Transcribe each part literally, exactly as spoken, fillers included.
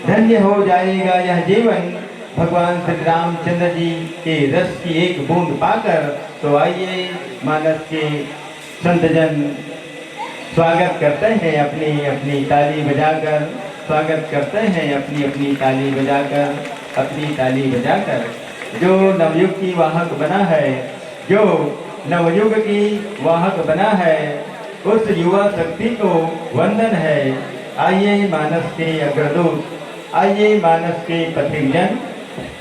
धन्य हो जाएगा यह जीवन, भगवान श्री रामचंद्र जी के रस की एक बूंद पाकर। तो आइए, मानस के संतजन स्वागत करते हैं अपनी अपनी ताली बजाकर, स्वागत करते हैं अपनी अपनी ताली बजाकर, अपनी ताली बजाकर। जो नवयुग की वाहक बना है, जो नवयुग की वाहक बना है, उस युवा शक्ति को वंदन है। आइए मानस के अग्रदूत, आइए मानस के पथिकजन,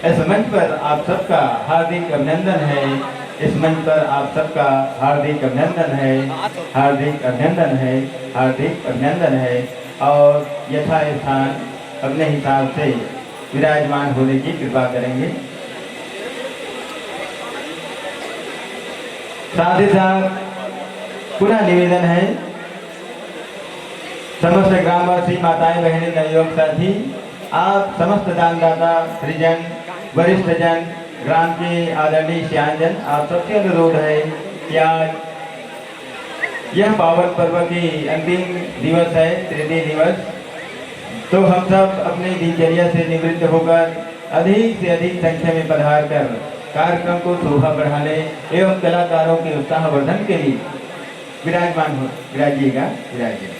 इस मंच पर आप सबका हार्दिक अभिनंदन है, इस मंच पर आप सबका हार्दिक अभिनंदन है, हार्दिक अभिनंदन है, हार्दिक अभिनंदन है। और यथास्थान अपने हिसाब से विराजमान होने की कृपा करेंगे। साथ ही साथ पुनः निवेदन है, समस्त ग्रामवासी, माताएं, बहनें, नवयुवक साथी, आप समस्त दानदाता, श्रीजन, वरिष्ठ जन, ग्राम के आदरणीय सियान जन, आप सबसे अनुरोध है कि आज यह पावन पर्व के अंतिम दिवस है, तृतीय दिवस, तो हम सब अपनी दिनचर्या से निवृत्त होकर अधिक से अधिक संख्या में पधार कर कार्यक्रम को शोभा बढ़ाने एवं कलाकारों के उत्साहवर्धन के लिए विराजमान हो, विराजिएगा, विराजिएगा।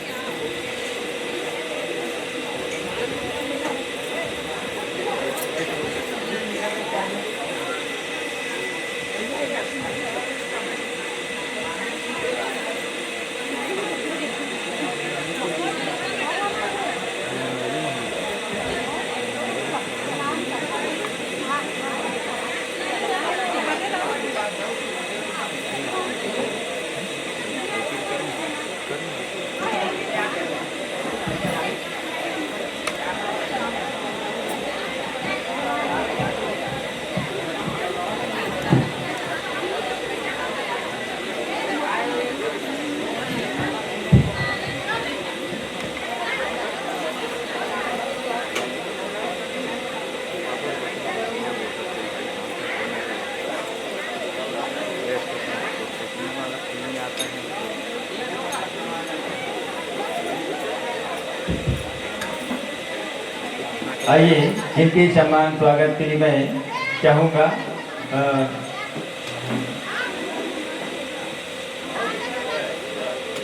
आइए, इनके सम्मान स्वागत के लिए मैं चाहूँगा, अ,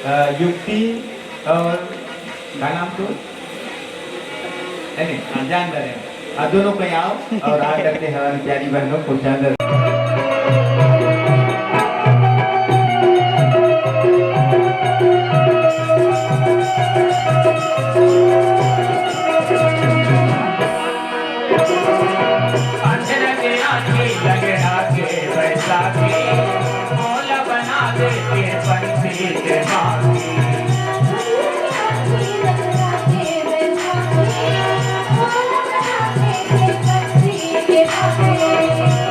अ, युक्ति और क्या नाम तो? नहीं, नहीं, हाँ, जान रहे हैं। आप दोनों कहीं आओ और आ करके हमारी प्यारी बहनों को चादर अंधर के आँखी लगड़ा के बैसाखी, मोला बना दे के पंछी के बागी।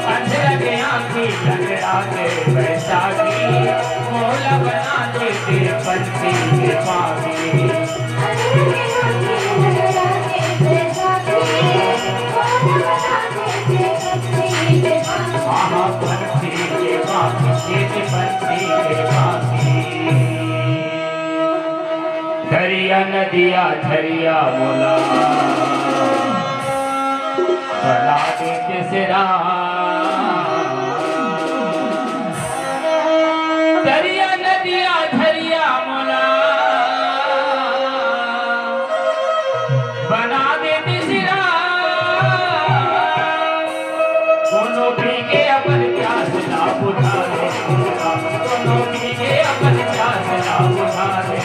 अंधर के आँखी लगड़ा के बैसाखी, मोला बना दे के पंछी के बागी। आहा, पंछी के बागी, ये पंछी के बागी। दरिया नदिया झरिया मोला बना दे तेसरा। दरिया नदिया झरिया मोला बना दे तेसरा। कोनो पी के अपन प्यास ला बुझा दे, कोनो पी के अपन प्यास ला बुझा दे।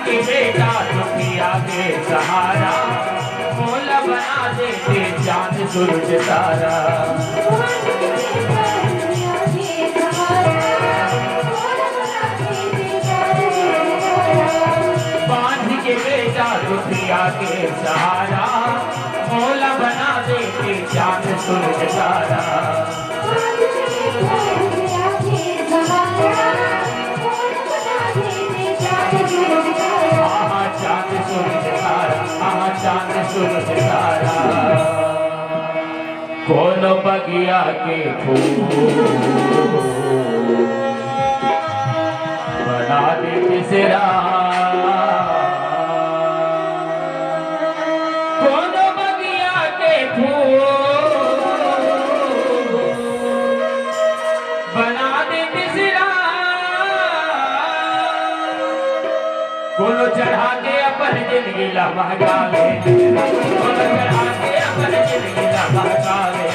बेटा दुखिया के सहारा, मोला बना देते चांद सूरज तारा। बांध के बेटा दुखिया के सहारा, मोला बना देते चांद सूरज तारा। आहा चांद सूरज तारा, आहा चांद सूरज तारा। कोनो बगिया के फूल बना दे बिसरा। कोनो बगिया के फूल बना दे बिसरा। कोनो चढ़ा के अपन जिंदगी ला महका ले, कोनो चढ़ा के अपन जिंदगी ला महका ले।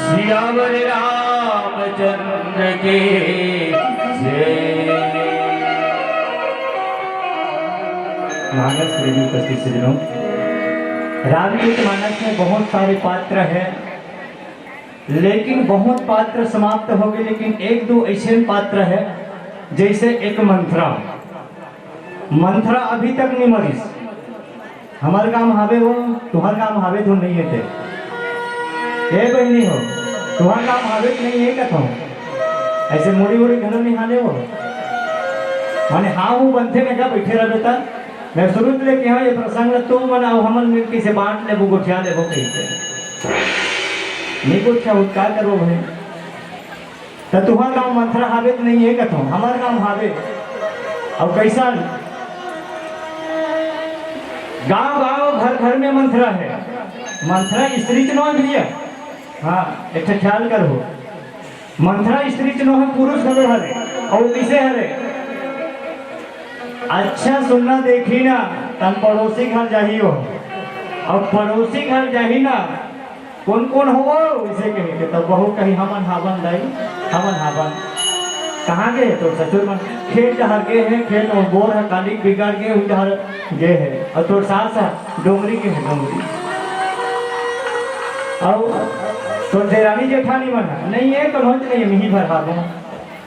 सियावर रामचंद्र की जय। मानस प्रेमी उपस्थित सज्जनों, रामचरित मानस में बहुत सारे पात्र हैं, लेकिन बहुत पात्र समाप्त हो गए, लेकिन एक दो ऐसे पात्र है, जैसे एक मंथरा। मंथरा अभी तक नहीं मरिस। हमर गांव हावे हो, तुहर गांव हावे तो नहीं है ते। ए बहिनी हो, तुहर गांव हावे कि नहीं है कथो? ऐसे मुड़ी उड़ी घलो नहीं हाले हो। माने हाँ हूँ बनथे में का बैठे रहे बेटा। मैं शुरू से लेके हाँ ये प्रसंग ला तुम मन अउ हमन मिल के इसे बांट लेबो, गोठिया लेबो कहिके। नहीं गोठिया हो, का करबो भाई? त तुहर गांव मंथरा हावे त नहीं है कथो, हमर गांव हावे। अउ कैसन? गांव गांव घर घर में मंथरा है। मंथरा स्त्री के नाम भी है। हाँ, एक ठे ख्याल करहो। मंथरा स्त्री के नाम है, पुरुष घलो हरे। अउ किसे हरे? अच्छा सुनना देखी ना, तन पड़ोसी घर जाही हो। अब पड़ोसी घर जाही ना, कौन कौन हो वो? इसे कहे के तब बहू कही, "हमन हावन दाई, हमन हावन।" "कहाँ गए तोर ससुर मन?" "खेत डहर गए हैं, खेत में बोर है, काली बिगड़ गए, उधर गए हैं।" "और तोर सास है?" "डोंगरी गए हैं, डोंगरी।" "और तोर देरानी जेठानी मन है?" "नहीं है, कन्हौज नहीं है, मिही भर हावन।"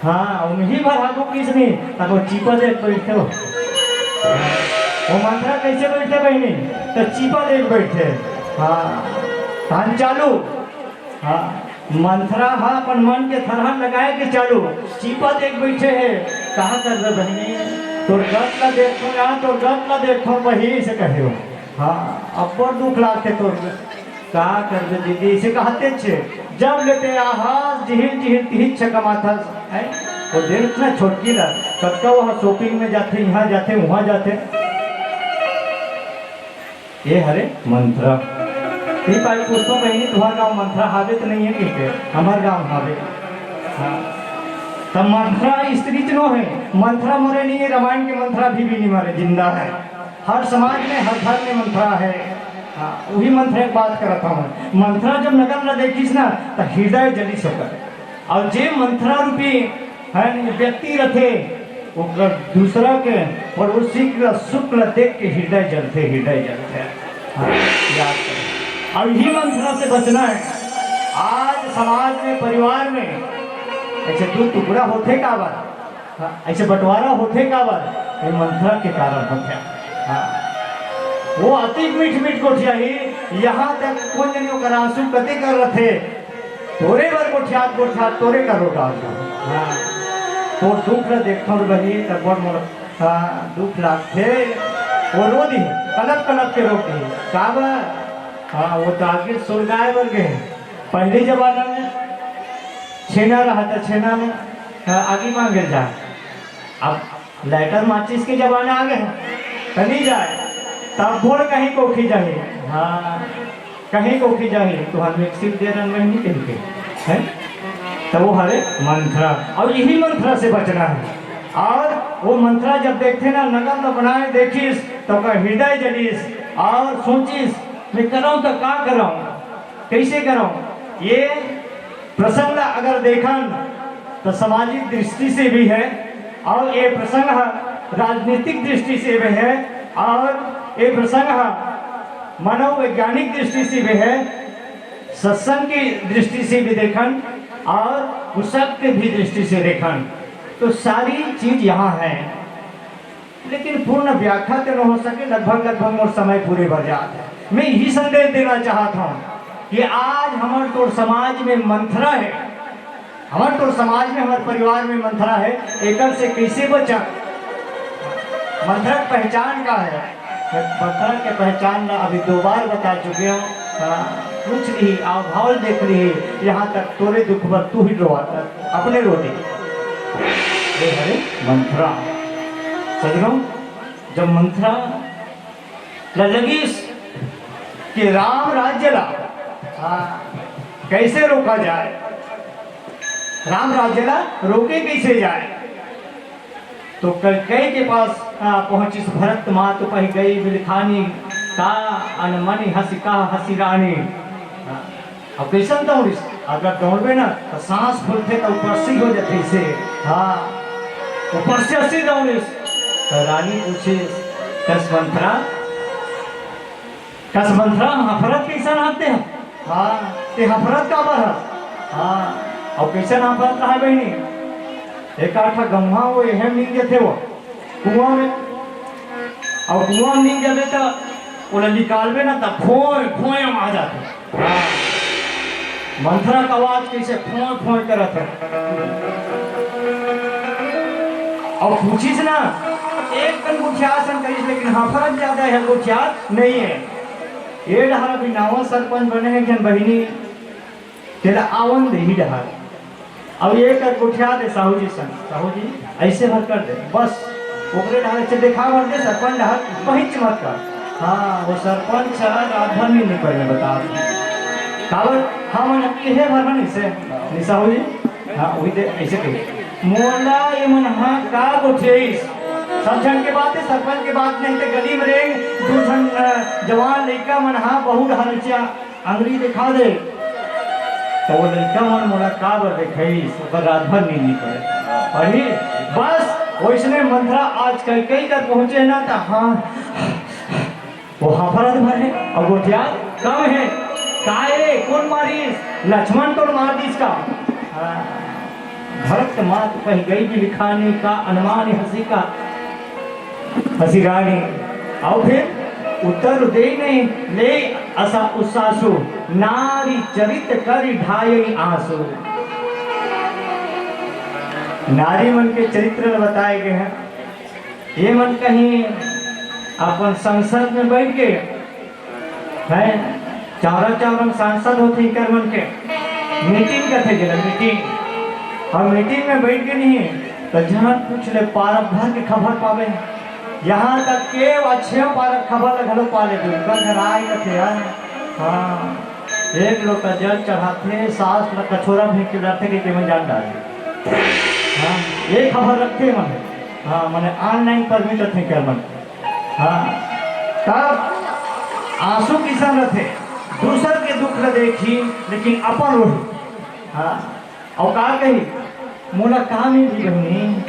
हाँ, उनही भर हाथों किस नहीं, तब वो चीपा देख बैठे हो। वो मंथरा कैसे बैठे बहिनी? तो चीपा देख बैठे। हाँ, धान चालू। हाँ, मंथरा हा अपन मन के थरहन लगाए के चालू। चीपा देख बैठे है, कहा कर दे बहिनी? "तोर गत ला देखो ना, तोर गत ला देखो बही," से कहे हो। हाँ, अब्बड़ दुख लागते तोर। का करबे दीदी, इसे कहते छे, जब लेते आहास, जिहिल जिहिल तिहिल छे कमाथस, हैं? वो देख ना छोटकी ला, कतका वह shopping में जाथे, यहाँ जाथे, वहाँ जाथे। ये हरे मंथरा। ये भाई पूछतो बहिनी, तुम्हार गांव मंथरा हावे तो नहीं है, ठीक है, हमार गांव हावे। हाँ। तब मंथरा स्त्री च नो है, मंथरा मरे नहीं है, रामायण के मंथरा भी, भी नहीं मरे, जिंदा है। हर समाज में, हर धर्म में मंथरा है। हाँ, वही मंथरा की बात करत हूँ। मंथरा जब नगर ला देखिस ना, तो हृदय जलिस ओकर। और जे मंथरा रूपी है न, व्यक्ति रथे, ओकर दूसरा के, पड़ोसी के सुख ला देख के हृदय जलथे, हृदय जलथे। हाँ, याद करो। और यही मंथरा से बचना है। आज समाज में, परिवार में ऐसे दो टुकड़ा होते का बात? हाँ, ऐसे बंटवारा होथे काबर? ये मंथरा के कारण होथे। हाँ। वो अतिक मीठ मीठ गोठियाही, यहाँ तक कोन जनी ओकर आंसू कते कर रथे, तोरे बर गोठियात गोठियात तोरे कर रोटा हो जाए। हाँ। तो दुख ला देखथों रे बहिनी, तब बड़ मोर, हाँ, दुख लागथे। वो रो दी, कलप कलप के रो दी। का बा? हाँ, वो तो आगे सुलगाए बर गए। पहले जमाना में छेना रहा था, छेना में, हाँ, आगी मांगे जा। अब लाइटर माचिस के जमाना आ गए, त नहीं जाए, तब बोल कहीं कोखी जाही। हाँ, कहीं कोखी जाही, तो हम एक सिर दे रंग में नहीं कहीं के, है? तो वो हरे मंथरा, और यही मंथरा से बचना है। और वो मंथरा जब देखते ना, नगर में बनाए देखिस, तो ओकर हृदय जलिस और सोचिस, "मैं करऊं तो का करऊं, कैसे करऊं?" ये प्रसंग ला अगर देखन, तो सामाजिक दृष्टि से भी है, और ये प्रसंग ह राजनीतिक दृष्टि से भी है, और ये प्रसंग ह मनोवैज्ञानिक दृष्टि से भी है, सत्संग की दृष्टि से भी देखन, और पुस्तक की भी दृष्टि से देखन, तो सारी चीज यहाँ है। लेकिन पूर्ण व्याख्या तो न हो सके, लगभग, लगभग मोर समय पूरे भर जात है। मैं यही संदेश देना चाहत हूँ कि आज हमर तोर समाज में मंथरा है, हमर तोर समाज में, हमर परिवार में मंथरा है, एकर से कैसे बचा? मंथरा के पहचान का है? मंथरा के पहचान ला अभी दो बार बता चुके हो। हाँ, पूछ ली, आओ भाव देख ली, यहाँ तक तोरे दुख पर तू ही रोवा, अपने रो दे। ये हरे मंथरा। सजनों, जब मंथरा ल लगिस कि राम राज्य ला, हाँ, कैसे रोका जाए, राम राज्य ला रोके कैसे जाए, तो कैकेयी के पास, हाँ, पहुंचिस। भरत मातु पहि गई बिलखानी, का अन मनि हँसि कहा हँसि रानी। हाँ। अब कैसन दौड़िस? अगर दौड़बे ना, तो सांस फूलथे, तो ऊपर से हो जाथे इसे। हाँ, ऊपर से ऐसे दौड़िस। तो रानी पूछे, "कस मंथरा, कस मंथरा, हफरत कैसन आते हैं?" हाँ, ते हफरत काबर हस? हाँ, और कैसन हफरत रहा बहनी? एक आठा गम्हा वो एहम नींद जथे वो। कुआं में, अउ कुआं में नींद जाबे त ओला निकालबे ना त फोय फोय आवाज आथे। हाँ। मंथरा का आवाज कैसे फोय फोय करत है। अउ पूछिस ना, एक कन गोठियात असन कहिस, लेकिन हफरत ज्यादा है, गोठियात नहीं है। ये डहर अभी नावा सरपंच बने हैं, जन बहिनी तेला आवन दे ही डहर। अब ये कर गोठिया दे साहू जी संग, साहू जी ऐसे भर कर दे, बस ओकरे डहर से देखा भर दे, सरपंच डहर पहुंच मत कर। हाँ, वो सरपंच रात भर नींद नहीं पड़ने बता। काबर हम इहे भर बनी से, नहीं साहू जी? हाँ, वही दे, ऐसे कही। मोला ये मन हाँ का गोठियाइस? सब जन के बात है, सरपंच के बात नहीं, तो गली में रेंग दू झन, अ, जवान लइका मन हाँ बहुत हरचा अंगरी दिखा दे, तो वो लड़का मन मोला का बर देखइस, ओकर रात भर नींद नहीं पड़े। अरे बस, वैसने मंथरा आज कैकेयी कर पहुंचे ना, तो हाँ, वो हफरत भर है और गोठियात कम है। काहे, कौन मारिस? लक्ष्मण तो मार दिस का। हाँ। भरत मात पहि गई बिलखानी, का अन मनि हँसि कहा हँसि रानी। अउ फिर उत्तर देइ न लेइ असा उसासु, नारी चरित करि ढायइ आँसू। नारी मन के चरित्र ल बताए गए हैं। ये मन कहीं अपन संसद में बैठ के हैं, चारा चावरम सांसद होथे, इकर मन के मीटिंग करथे, जेला मीटिंग। और मीटिंग में बैठ के नहीं, तो जहाँ पूछ ले, पारा भर के खबर पावे। यहाँ तक के वो अच्छे पारा खबर ला घलो पा लेथे, उनकर घर आए करथे यार। हाँ, एक लोटा जल चढ़ाथे, सास ला कछोरा फेंक के डरथे कि केमे जान डाले। हाँ, ये खबर रखथे मन। हाँ, मने online permit रथे कर मन। हाँ, तब आंसू किसन रथे, दूसर के दुख ल देखी, लेकिन अपन रोही। हाँ, अउ का कही, मोला का मिलही बहिनी,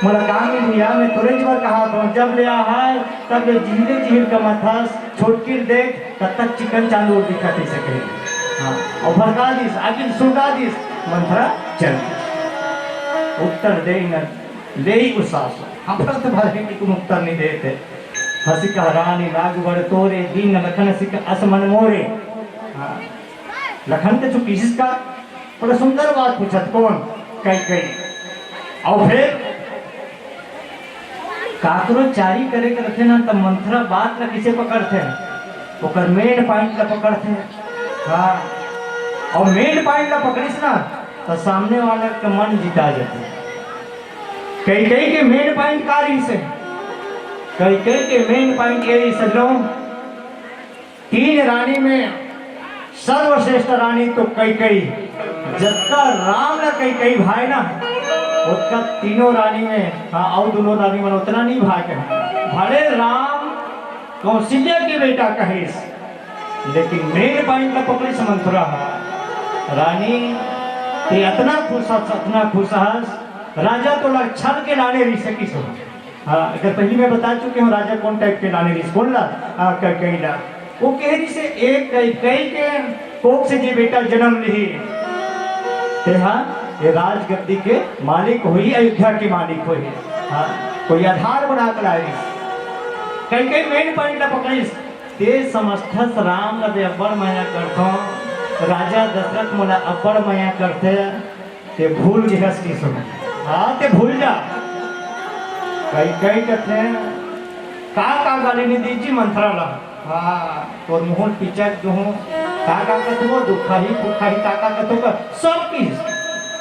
मोला का मिलही यार, मैं तोरे बर कहा था, जब ले आहाय, तब ले जिहिले जिहिले कमाथस, छोटकिर देख, कतक चिकन चांदूर दिखत हे सके। हाँ, अउ भड़का दिस, आखिर सुलगा दिस, मंथरा चल दिस। उत्तर देइ न लेइ उसासु। हफरत भर हे कि तुम उत्तर नहीं देते। हँसि कहा रानी लाग बड़ तोरे, दीन लखन सिख अस मन मोरे। हाँ। लखन के चुप किसिस का? बड़ा सुंदर बात पूछत, कौन? कैकेयी। अउ फिर काकरो चारी करे के रथे ना, त मंथरा बात ला कइसे पकड़थे? ओकर मेन पॉइंट ला पकड़थे। हाँ, अउ मेन पॉइंट ला पकड़िस ना, त सामने वाला के मन जिता जाथे। कैकई के मेन पॉइंट का रहिस हे? कैकई के मेन पॉइंट ये रहिस हे, तीन रानी में सर्वश्रेष्ठ रानी तो कैकई। जतका राम ला कैकई भाए ना, ओतका तीनों रानी में, हाँ, अउ दूनों रानी मन ओतना नइ भाए के। भले राम कौशल्या के बेटा कहिस, लेकिन मेन पॉइंट ला पकड़िस मंथरा ह। रानी, ते अतना खुश हस, अतना खुश हस, राजा तोला छल के लाने रहिस हे किसो। हाँ, एकर पहिली मैं बता चुके हूँ, राजा कोन टाइप के लाने रहिस, कोन ला, आ, क-, कैकई ला। वो कहे रहिस हे, एक कैकई के कोख से जे बेटा जन्म लिही, ते हा ये राजगद्दी के मालिक होही, अयोध्या के मालिक होही। हाँ, कोई आधार बना के लाए रहिस। कैकई मेन पॉइंट ला पकड़िस, ते समझथस राम ला मैं अब्बड़ मया करथों, राजा दशरथ मोला अब्बड़ मया करथे, ते भूल गे हस किसो। हाँ, ते भूल जा। कैकई कथे, का का गाली नइ दीस जी मंथरा ला। हाँ, तोर मुँह म पिचक दूहूँ, का का कथबो, दुखाही, फुखाही, का का कथबो, सब किहिस।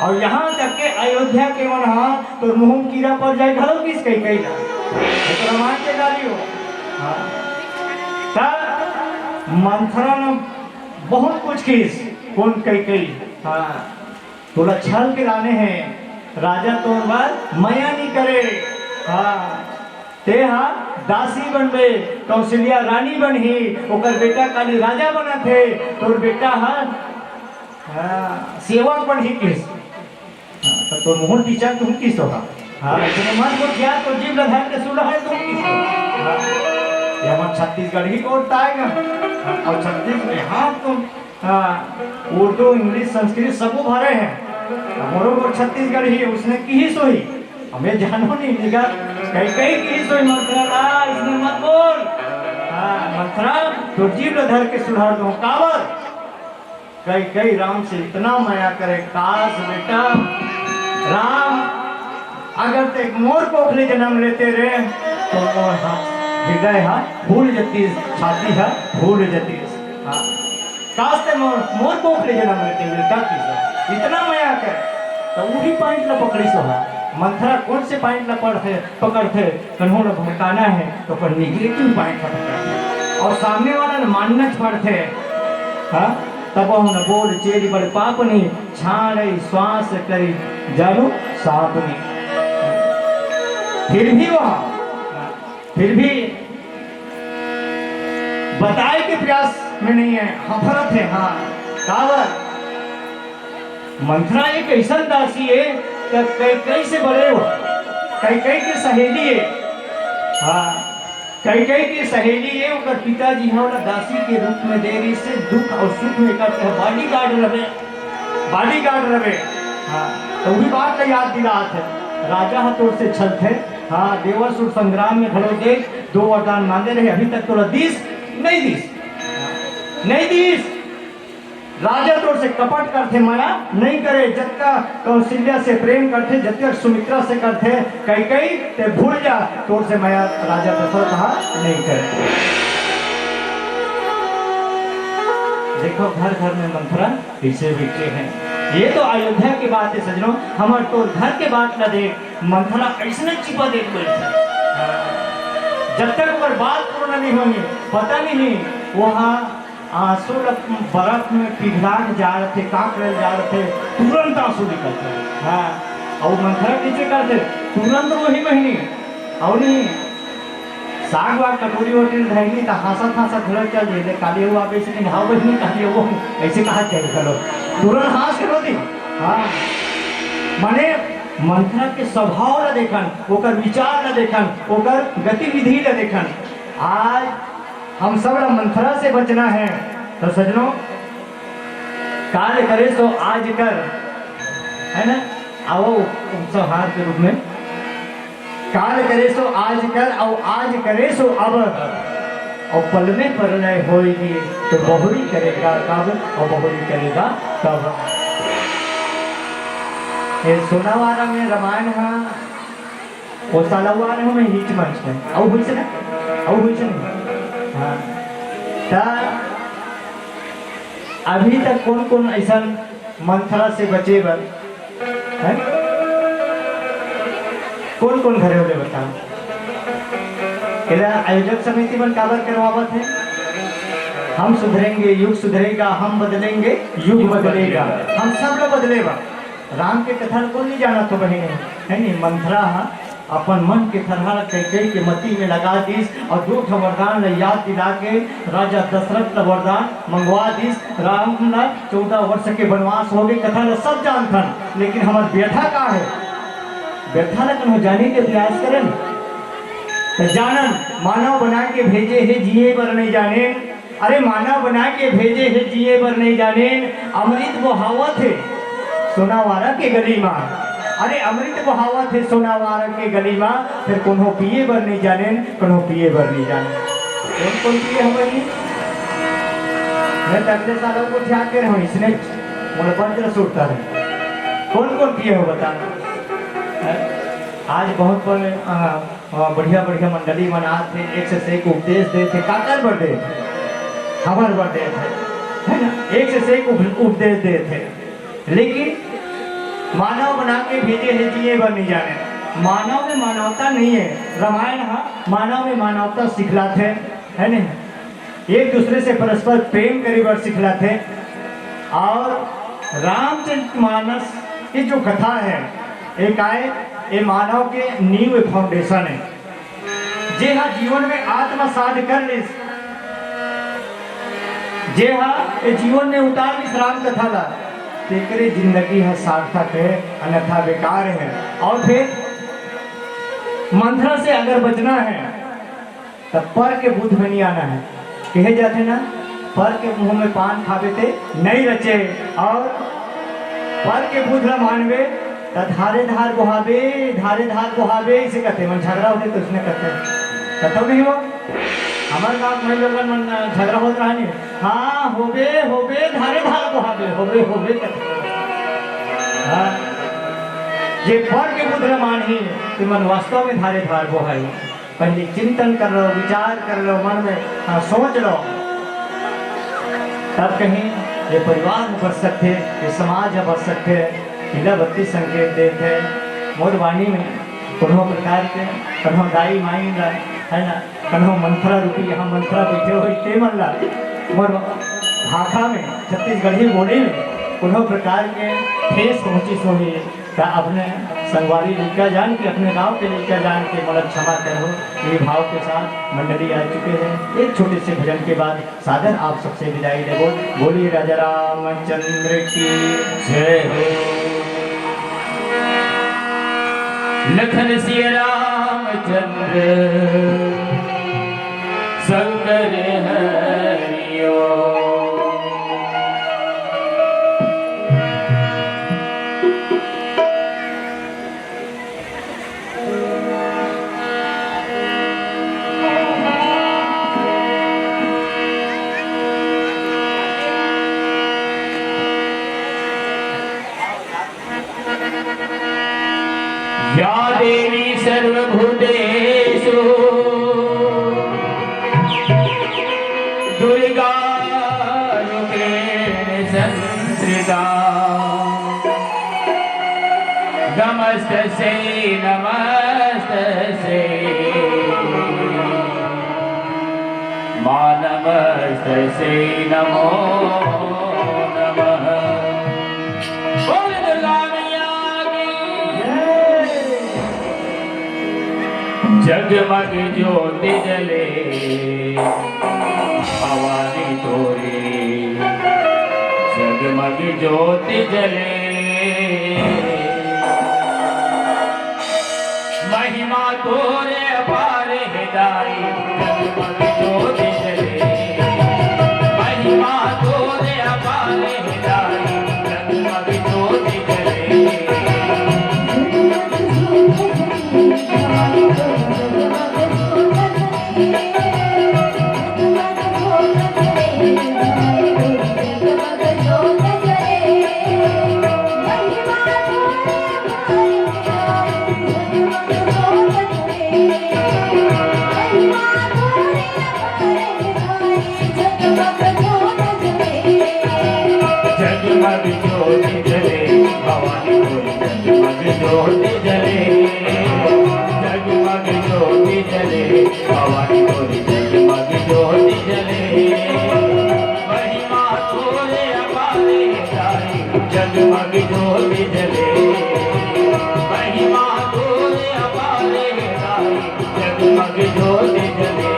अउ यहाँ तक के अयोध्या के मन ह तोर मुँह म कीरा पर जाय घलो किहिस कैकई ला। ये तो रामायण के गाली हो। हाँ। त मंथरा न बहुत कुछ किहिस, कोन कैकई। हाँ। तोला छल के लाने हे, राजा तोर बर मया नइ करे। हाँ, ते हा दासी बनबे, कौशल्या रानी बनही, ओकर बेटा काली राजा बनत हे, तोर बेटा हा, हाँ, सेवक बनही किहिस। हाँ, त तोर मुँह म पिचक दूहूँ किहिस हा। हाँ, अइसने मत बोल यार, तोर जीभ ला धर के सुलहर दूहूँ किहिस हा। हाँ, ये हमर छत्तीसगढ़ी कोड त आय गा। हाँ, अउ छत्तीस में हाँ तो हाँ, उर्दू, इंग्लिश, संस्कृत सबो भरे हे। अब मोरो को छत्तीसगढ़ी हे, उसने किहिस होही। हमें जानो नहीं, निका कैकई किहिस होही मंथरा ला, इसने मत बोल। हाँ, मंथरा, तोर जीभ ला धर के सुधार दूहूँ। काबर? कैकई राम से इतना मया करे, काश बेटा, राम, अगर ते मोर कोख ले जन्म लेते रे, तो मोर हा, हृदय हा फूल जतीस, छाती हा फूल जतीस। हाँ। काश ते मोर, मोर कोख ले जन्म लेते हुए, का किहिस? इतना मया कर। त उही पॉइंट ला पकड़िस हा। मंथरा कोन से पॉइंट ला पढ़थे, पकड़थे, कन्हू ला भड़काना हे, त ओकर नेगेटिव पॉइंट ला पकड़थे। अउ सामने वाला ला मानना च पड़थे। हाँ? तब न बोल चेरी बड़ पापनी, छाड़े श्वास करी जानु सापनी। फिर भी वह, फिर भी बताए के प्रयास में नहीं है, हफरत है। हाँ, काबर? मंथरा एक अइसन दासी हे, त कैकई से बड़े हो, कैकई के सहेली हे। हाँ, कैकई के सहेली हे, ओकर पिताजी ह ओला दासी के रूप में दे रहिस हे, दुख अउ सुख में एकर बॉडीगार्ड रहे, बॉडीगार्ड रहे। हाँ, त उही बात ला याद दिलात हे, राजा ह तोर से छलथे। हाँ, देवासुर संग्राम में घलो देख, दो वरदान मांगे रहे, अभी तक तोला दीस, नहीं दीस, नहीं दीस। राजा तोर से कपट करथे, मया नहीं करे, जतका कौशल्या से प्रेम करथे, जतका सुमित्रा से करथे, कैकई ते भूल जा, तोर से मया राजा दशरथ हा नहीं करे। देखो, घर घर में मंथरा कैसे बैठे हैं। ये तो अयोध्या की बात है सजनों, हमर तोर घर के बात ला देख, मंथरा अइसने चिपा देख बैठे। जब तक ओकर बात पूर्ण नहीं होही, पता नहीं वहाँ आंसू ल बरफ में पिघला के जा रथे, का करल जा रथे, तुरंत आंसू निकलथे। हाँ, अउ मंथरा कइसे करथे, तुरंत रोही बहिनी। अउ नहीं, साग वाग कटोरी वटोरी धइली त हाँसत हाँसत घलो चल जाही, ले काली अउ आबे से कहिही, "हाँ बहिनी, काली अउ," अइसे कहत जाही घलो, तुरंत हाँस के रो दी। हाँ, माने मंथरा के स्वभाव ला देखन, ओकर विचार ला देखन, ओकर गतिविधि ला देखन। आज हम सब ला मंथरा से बचना है। तो सजनों, काल करे सो आज कर, है ना? आओ उपसंहार के रूप में, काल करे सो आज कर, अउ आज करे सो अब, अउ पल में परलय होय गे, तो बहुरी करेगा कब, अउ बहुरी करेगा कब। ये सोनावारा में रामायण हा, वो साला हुआ ने हमें हीच मंच में। अउ हुई से ना? अउ हुई से नहीं? हाँ। ता अभी तक कौन-कौन ऐसा मंथरा से बचे बर, हैं? कौन-कौन घरे होले बता? एला आयोजक समिति मन काबर करवावत हे? हम सुधरेंगे, युग सुधरेगा, हम बदलेंगे, युग बदलेगा। हम सब ला बदले बा। राम के कथा ल कोन नहीं जानत हो बहिनी, है नी? मंथरा ह अपन मन के थरहा ल कैकेयी के मती में लगा दिस अउ दू ठो वरदान ल याद दिला के राजा दशरथ ल वरदान मंगवा दिस। राम ल चौदह वर्ष के वनवास हो गए, कथा ल सब जानथन, लेकिन हमर व्यथा का है? व्यथा ल कनो जाने के प्रयास करन। त जानन, मानव बना के भेजे हे जिए बर नहीं जाने, अरे मानव बना के भेजे हे जिए बर नहीं जानेन, अमृत बोहावत हे सोनावारा के गली मा। अरे अमृत बोहावत हे सोनावारा के गली मा, फिर कोनो पिए बर नहीं जानेन, कोनो पिए बर नहीं जानेन। कौन कौन पिए हवय? मैं तो अगले साल को ध्यान दे रहा हूँ, इसने मोर वज्र सुरता है। कौन कौन पिए हो बता? हैं? आज बहुत बड़े, आ, अ, बढ़िया-बढ़िया मंडली मन आत हे, एक से एक उपदेश देत हे, काकर बर देत हे? हमर बर देत हे, है ना? एक से एक उप-, उपदेश देत हे, लेकिन मानव बना के भेजे हे, जिए बर नहीं जाने। मानव में मानवता नहीं है। रामायण ह मानव में मानवता सिखलाथे, है नहीं? एक दूसरे से परस्पर प्रेम करे बर सिखलाथे। और रामचरित मानस की जो कथा है, एक आए, ये मानव के नींव, ये foundation है। जे हा जीवन में आत्मसाध कर लिस, जे हा ये जीवन में उतार लिस राम कथा ला, तेकरे जिंदगी हा सार्थक है, अन्यथा बेकार है। और फिर मंथरा से अगर बचना है, तब पर के बुध में नहीं आना है। कहे जाथे ना, पर के मुंह में पान खाबे ते नहीं रचे, और पर के बुध ला मानबे, त धारे धार बोहाबे, धारे धार बोहाबे, इसे कहते। मन झगड़ा होते तो उसने कहते, कथो नहीं हो। हमारे गांव में लोगन मन झगड़ा होत रहा नहीं। हाँ, होबे, होबे, धारे धार बोहाबे, होबे, होबे कहते। हाँ, जे पर के बुध ला मानही, ते मन वास्तव में धारे धार बोहाई। पहले चिंतन कर लो, विचार कर लो, मन में, हाँ, सोच लो, तब कहीं ये परिवार ह बच सकथे, ये समाज ह बच सकथे। पीला बत्ती संकेत देत हे। मोर वाणी में कोनो प्रकार के, कोनो दाई माई ला, है ना, कोनो मंथरा रूपी यहाँ मंथरा बैठे हो, ते मन ला मोर भाखा में, छत्तीसगढ़ी बोली में कोनो प्रकार के ठेस पहुँचिस होही, त अपने संगवारी लइका जान के, अपने गांव के लइका जान के मोला क्षमा करहू। ये भाव के साथ मंडली आ चुके हैं। एक छोटे से भजन के बाद सादर आप सबसे विदाई लेबो। बोलिए राजा रामचंद्र की जय हो। लखन सिया रामचंद्र शंकर हरिओ। या देवी सर्वभूतेषु दुर्गा रूपेण संस्थिता। नमस्तस्यै नमस्तस्यै। माँ नमस्तस्यै नमो नमः। बोल दुर्गा मैया की। जगमग ज्योति जले भवानी तोरी, जगमग ज्योति जले। महिमा तोरे अपार हे दाई, जगमग ज्योति जले। महिमा तोरे अपार हे दाई, जगमग ज्योति जले। जगमग ज्योति जले, महिमा तोरे अपार हे दाई, जगमग ज्योति जले।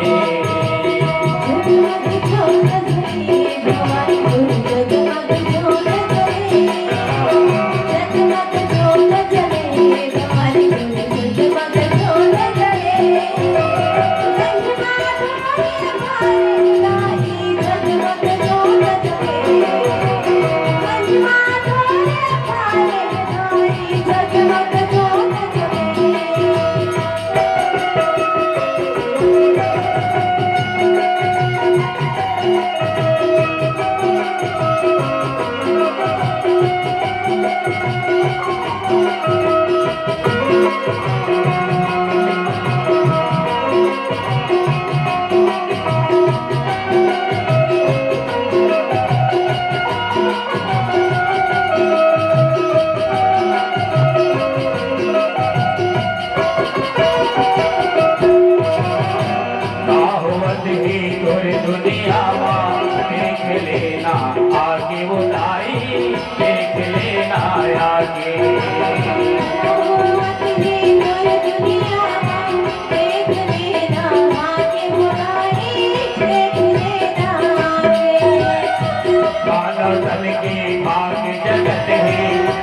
जगमग ज्योत जले, भवानी गुण जगमग ज्योत जले। जगमग ज्योत जले, भवानी गुण जगमग ज्योत जले। महिमा तोरे अपार हे दाई, जगमग ज्योत जले। महिमा तोरे अपार हे दाई, जगमग ज्योत जले। का होवत हे तोर दुनिया मा, देख लेना आके वो दाई, देख लेना आके। का होवत हे तोर दुनिया मा, देख लेना आके वो दाई, देख लेना आके। मानव तन के भाग जगत हे,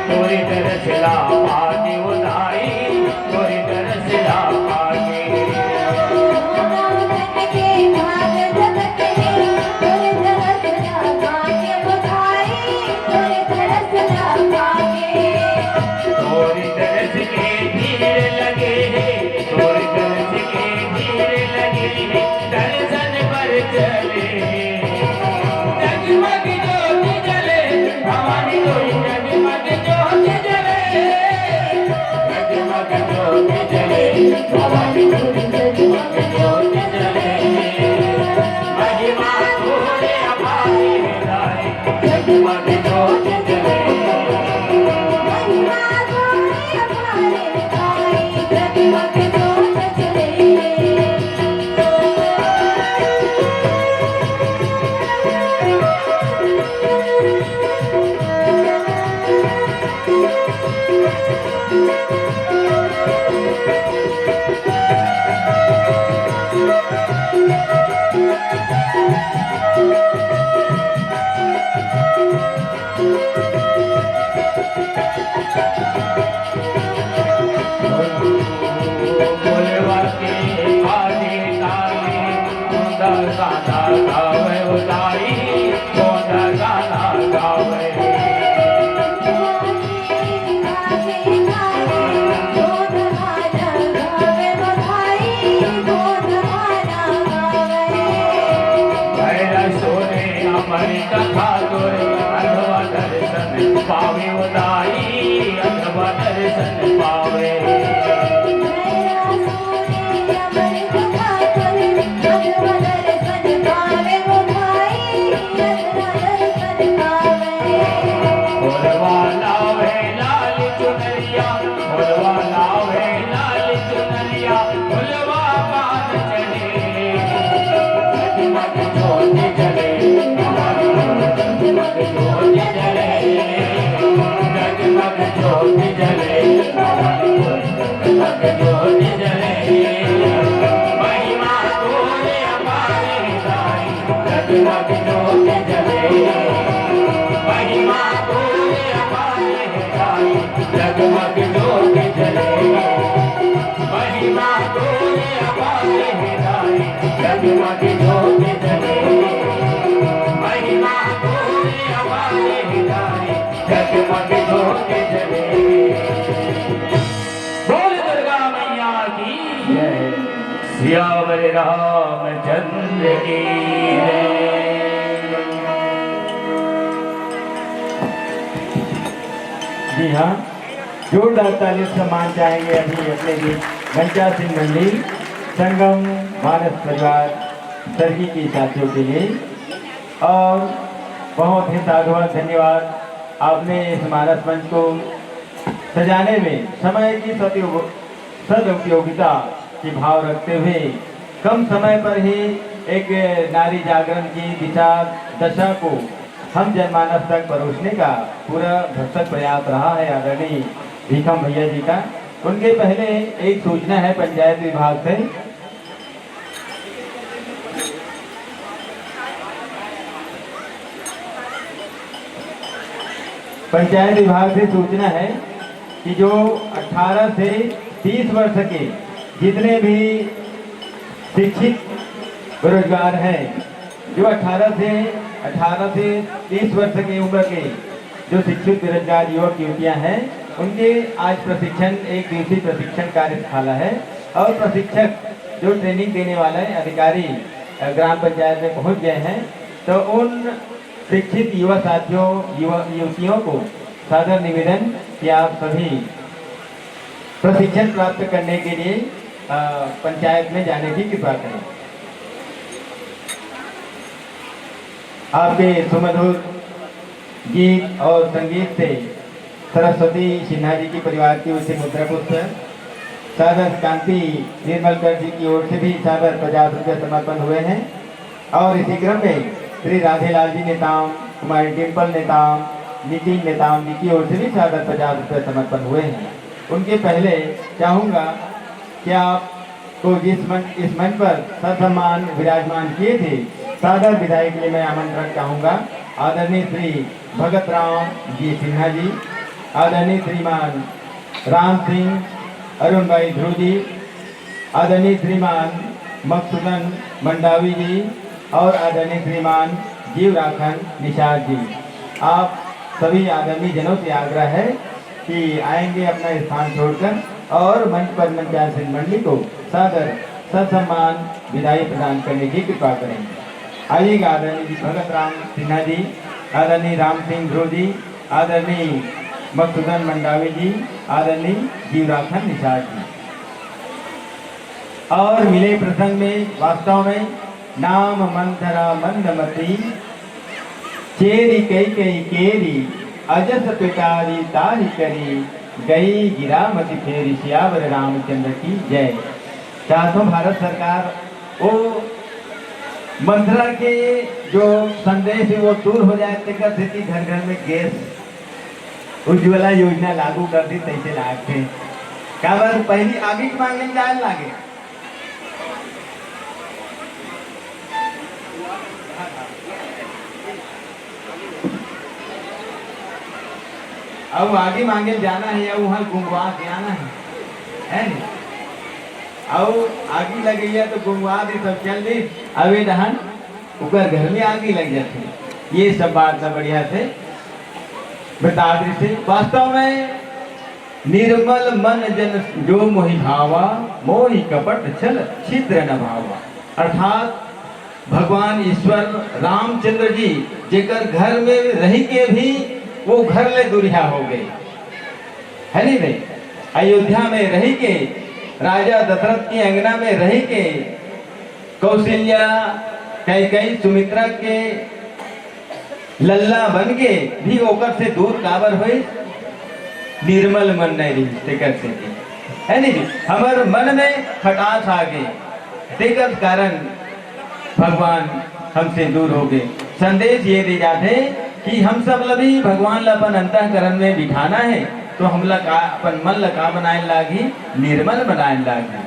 तोरे दरस ला पाके वो दाई, तोरे दरस ला पाके। तोरे दरस के भीड़ लगे हे, तोरे दरस के भीड़ लगे हे, दर्शन बर चले। जगमग ज्योति जले, भवानी तोरी जगमग ज्योति जले। जगमग ज्योति जले, भवानी तोरी जगमग ज्योति जले। महिमा तोरे अपार हे दाई, जगमग ज्योति जले। महिमा तोरे अपार हे दाई, जगमग ज्योति जले। बोलवा के आगे ताली, कौन गाना गावे वो दाई, कौन गाना गावे। भैरा सोने अमर कथा तोरे, अधवा दर्शन पावे वो दाई, अधवा दर्शन पावे। भैरा सोने अमर कथा तोरे, अधवा दर्शन पावे वो दाई, अधवा दर्शन पावे। फुलवा लावे लाल चुनरिया, फुलवा लावे लाल चुनरिया, फुलवा बान चढ़े। जगमग ज्योति जले, जगमग ज्योति जले, जगमग ज्योति जले, जगमग ज्योति जले। महिमा तोरे अपार हे दाई, जगमग ज्योति जले, महिमा तोरे अपार हे दाई, जगमग ज्योति जले, महिमा तोरे अपार हे दाई, जगमग ज्योति जले, महिमा तोरे अपार हे दाई, जगमग ज्योति जले। बोल दुर्गा मैया की जय। सियावर रामचंद्र की जय। जी हाँ, जोरदार ताली से सम्मान चाहेंगे अभी अपने बीच घनश्याम सिंह मंडी, संगम मानस परिवार, सरगी की साथियों के लिए। और बहुत ही साधुवाद, धन्यवाद, आपने इस मानस मंच को सजाने में समय की सदुपयोग, सदुपयोगिता की भाव रखते हुए कम समय पर ही एक नारी जागरण की दिशा दशा को हम जनमानस तक परोसने का पूरा भरसक प्रयास रहा है आदरणीय भीखम भैया जी का। उनके पहले एक सूचना है पंचायत विभाग से। पंचायत विभाग से सूचना है कि जो अठारह से तीस वर्ष के जितने भी शिक्षित बेरोजगार हैं, जो अठारह से, अठारह से तीस वर्ष की उम्र के जो शिक्षित बेरोजगार युवक युवतियां हैं, उनके आज प्रशिक्षण, एक दिवसीय प्रशिक्षण कार्यशाला है और प्रशिक्षक जो ट्रेनिंग देने वाले अधिकारी, अ, ग्राम पंचायत में पहुंच गए हैं। तो उन शिक्षित युवा साथियों, युवा युवतियों को सादर निवेदन कि आप सभी प्रशिक्षण प्राप्त करने के लिए, अ, पंचायत में जाने की कृपा करें। आपके सुमधुर गीत और संगीत से सरस्वती सिन्हा जी के परिवार की ओर से मुद्रा पुष्प, सादर कांति निर्मलकर जी की ओर से भी सादर पचास रुपये समर्पण हुए हैं। और इसी क्रम में श्री राधेलाल जी नेताम, कुमारी डिम्पल नेताम, नितिन नेताम जी की ओर से भी सादर पचास रुपये समर्पण हुए हैं। उनके पहले चाहूंगा कि आपको जिस मंच, इस मंच पर ससम्मान विराजमान किए थे, सादर विदाई के लिए मैं आमंत्रण चाहूंगा आदरणीय श्री भगत राम जी सिन्हा जी, आदरणीय श्रीमान राम सिंह, अरुण भाई ध्रुव जी, आदरणीय श्रीमान मकसुदन मंडावी जी और आदरणीय श्रीमान जीव राखन निषाद जी। आप सभी आदरणीय जनों से आग्रह है कि आएंगे अपना स्थान छोड़कर और मंच पर मंचासीन मंडली को सादर ससम्मान विदाई प्रदान करने की कृपा करें। आइएगा आदरणीय भगत राम सिन्हा जी, आदरणीय राम सिंह ध्रुव जी, आदरणीय मधुसूदन मंडावी जी, आदरणीय जीवराखन निषाद जी। और मिले प्रसंग में वास्तव में नाम मंथरा मंदमती, चेरी कई कई केरी, अजस पिटारी ताही करी, गई गिरा मति फेरी। सियावर रामचंद्र की जय। चाहत हूँ भारत सरकार वो मंथरा के जो संदेश है वो दूर हो जाए, तेकर सेती घर घर में गैस उज्ज्वला योजना लागू कर दी, तैसे लागथे। काबर पहली आगी के मांगे जाए लागे। अब आगी मांगे जाना है या वहाँ गुंगवा के आना है, है नहीं? अउ आगी लगइया तो गुंगवा दे, सब चल दे। अब ये डहन ओकर घर में आगी लग जाथे। ये सब बात ला बढ़िया से बता देथे। वास्तव में निर्मल मन जन जो मोहि भावा, मोहि कपट छल छिद्र न भावा। अर्थात भगवान ईश्वर रामचंद्र जी जेकर घर में रही के भी वो घर ले दुरिहा हो गए, है नहीं भाई? अयोध्या में रही के, राजा दशरथ के अंगना में रही के, कौशल्या, कैकेयी, सुमित्रा के लल्ला बन के भी ओकर से दूर काबर होइस? निर्मल मन नहीं रहिस, तेकर सेती, है नहीं जी? हमर मन में खटास आ गए, तेकर कारण भगवान हमसे दूर हो गए। संदेश ये दे जाथे कि हम सब ला भी भगवान ला अपन अंतःकरण में बिठाना है, तो हमला का, अपन मन ला का बनाए लागही? निर्मल बनाए लागही।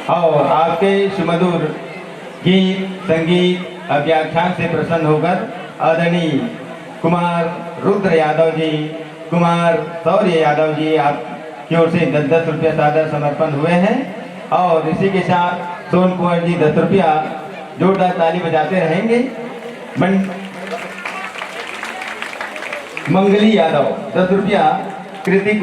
और आपके सुमधुर गीत, संगीत और व्याख्यान से प्रसन्न होकर आदरणीय कुमार रुद्र यादव जी, कुमार शौर्य यादव जी, आपकी ओर से दस दस रुपया सादर समर्पण हुए हैं। और इसी के साथ सोन कुंवर जी दस रुपया जोरदार ताली बजाते रहेंगे। मन-, मंगली यादव दस रुपया, कृति